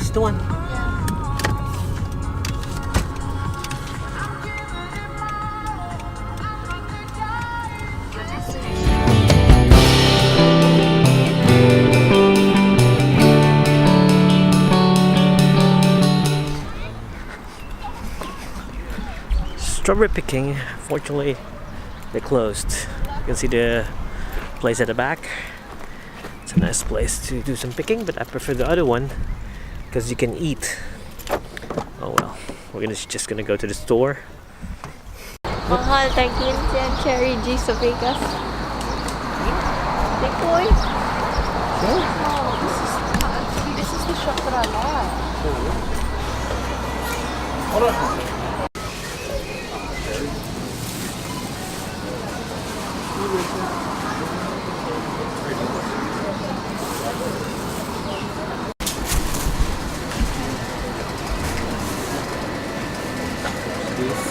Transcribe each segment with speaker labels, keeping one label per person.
Speaker 1: This is the one.
Speaker 2: Yeah.
Speaker 1: Strawberry picking, fortunately, they closed. You can see the place at the back. It's a nice place to do some picking, but I prefer the other one because you can eat. Oh well, we're just gonna go to the store.
Speaker 2: Mahal, tag 15 ang cherry G sa Vegas. Tikoy.
Speaker 3: Oh, this is the chocolate.
Speaker 1: This.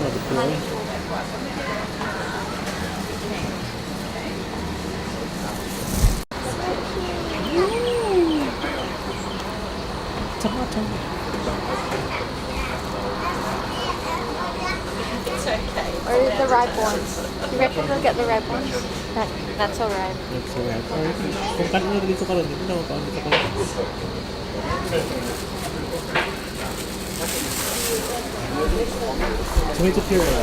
Speaker 1: Oh, the play. Tomato.
Speaker 2: Or the ripe ones. You reckon we'll get the ripe ones? Not so ripe.
Speaker 1: That's alright. Or kung kano na dito karon, dito na ako dito karon. Tomato puree.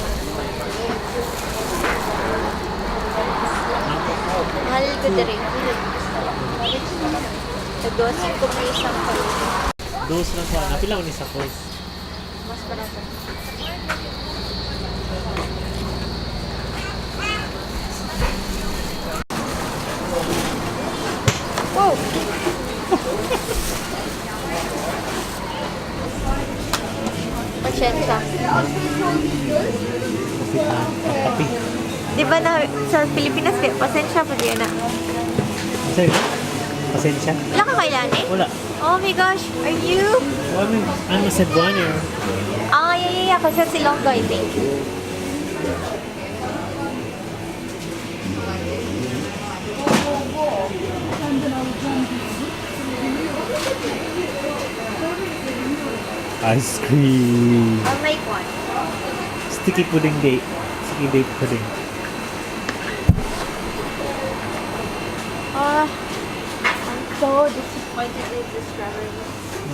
Speaker 2: Mahal ko diri. Nag-dosin ko may isang kayo.
Speaker 1: Dos lang ko. Napila ko ni sa course.
Speaker 2: Mas barato. Whoa! Pasensya.
Speaker 1: Kasi kape.
Speaker 2: Di ba na sa Pilipinas kay pasensya pa diyan na.
Speaker 1: Sa'yo? Pasensya?
Speaker 2: Wala ka kailan eh?
Speaker 1: Wala.
Speaker 2: Oh my gosh, are you?
Speaker 1: Well, I'm a Cebuano.
Speaker 2: Ah, yeah. Kasi si Longo, I think.
Speaker 1: Ice cream.
Speaker 2: I'll make one.
Speaker 1: Sticky pudding date. Sticky date pudding.
Speaker 2: Ah, I'm so disappointed with the strawberries.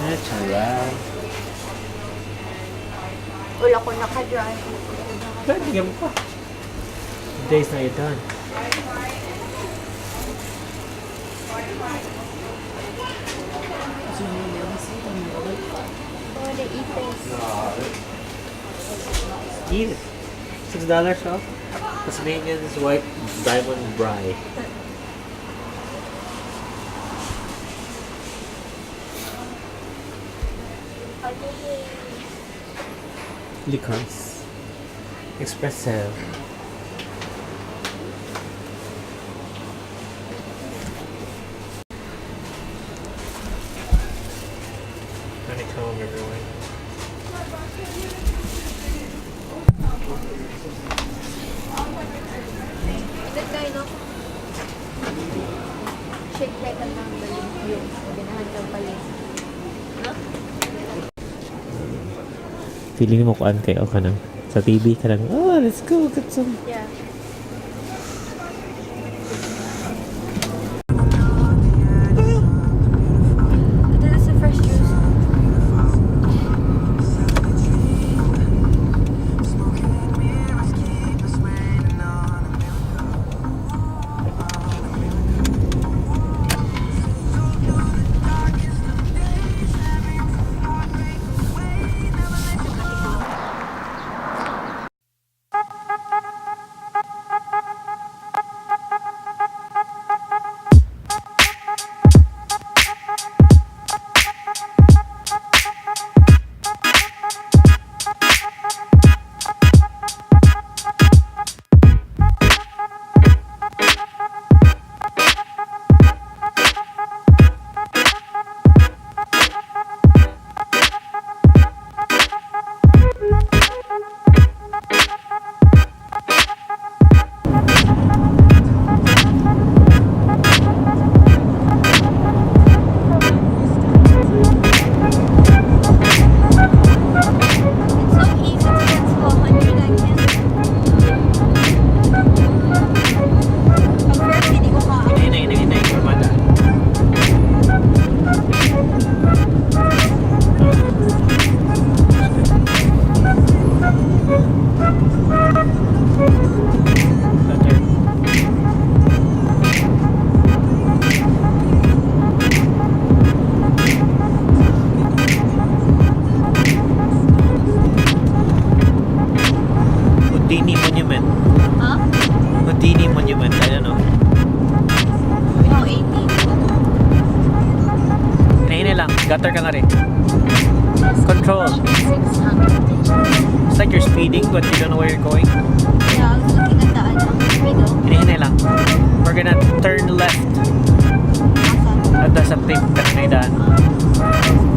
Speaker 1: That's alright.
Speaker 2: Wala ko naka-dry.
Speaker 1: Pwede mo pa. The day's not yet done.
Speaker 2: I wanna eat this.
Speaker 1: Eat it. $6 off. Tasmanian's white diamond brie. Liquors. Espresso. Honeycomb, everyone.
Speaker 2: Ito tayo, no? Shake like ang nang balik yung ganahan kang balik. No?
Speaker 1: Feeling mo kuan kayo ka nang sa TV ka lang, "Oh, let's go get some."
Speaker 2: Yeah. Ito na sa fresh juice.
Speaker 1: Enter ka nga rin. Control. It's like you're speeding but you don't know where you're going.
Speaker 2: Yeah, I was looking at the ano, middle.
Speaker 1: Hinihinay lang. We're gonna turn left
Speaker 2: Asa?
Speaker 1: At the sa tip ka na daan.